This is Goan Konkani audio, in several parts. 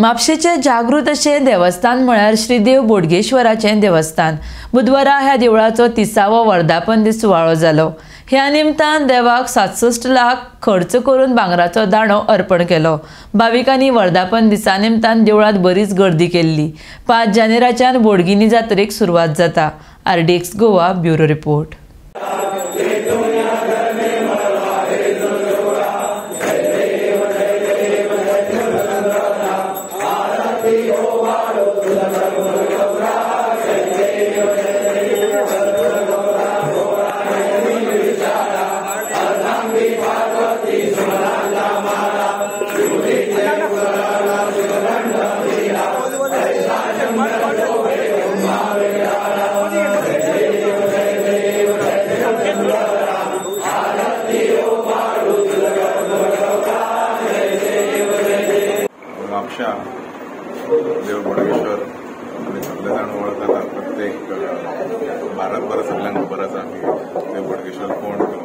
म्हापशेचें जागृत अशें देवस्थान म्हळ्यार श्रीदेव बोडगेश्वराचें देवस्थान. बुधवारा ह्या देवळाचो 30वो वर्धापन दीस सुवाळो जालो. ह्या निमतान देवाक 67 लाख खर्च करून भांगराचो दाणो अर्पण केलो. भाविकांनी वर्धापन दिसा निमतान देवळांत बरीच गर्दी केल्ली. 5 जानेराच्यान बोडगिनी जात्रेक सुरवात जाता. RDX Goa bureau report. Mapusa देव बोडगेश्वर आमी सगळे जाण वळखता. प्रत्येक भारतभर सगळ्यांक खबर आसा की देव बोडगेश्वर कोण तो.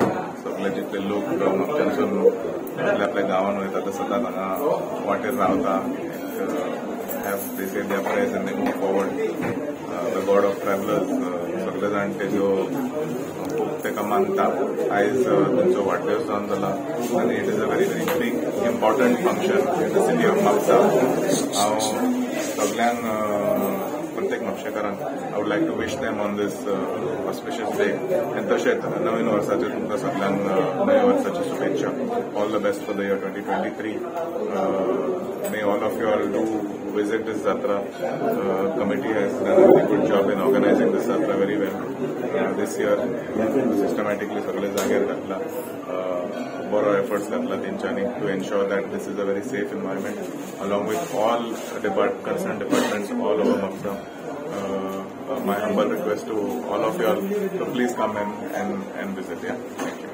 सगळे जितले लोक म्हापशांसून आपल्या आपल्या गांवान वयता ते सदांच हांगा वाटेर रावता. Have they say their prayers and they move forward. The god of travellers सगळे जाण तेजो खूब ताका मानता. आयज तांचो वाडदिवस जावन जाला आनी it is a very very big important function in the city of Mapusa. हांव सगळ्यांक प्रत्येक म्हापशेकारांक I would like to wish them on this auspicious day. आनी तशेंच नवीन वर्साच्यो तुमकां सगळ्यांक नव्या वर्साच्यो शुभेच्छा. All the best for the year 2023. May all of you all do visit this Jatra. Committee has done a very good job in organizing this Jatra very well. This year, systematically सगळे जाग्यार घातला, बरो efforts घातला तेंच्यांनी to ensure that this is a very safe environment along with all concerned departments all over Mapusa. My humble request to all of you all to please come and visit. Yeah, thank you.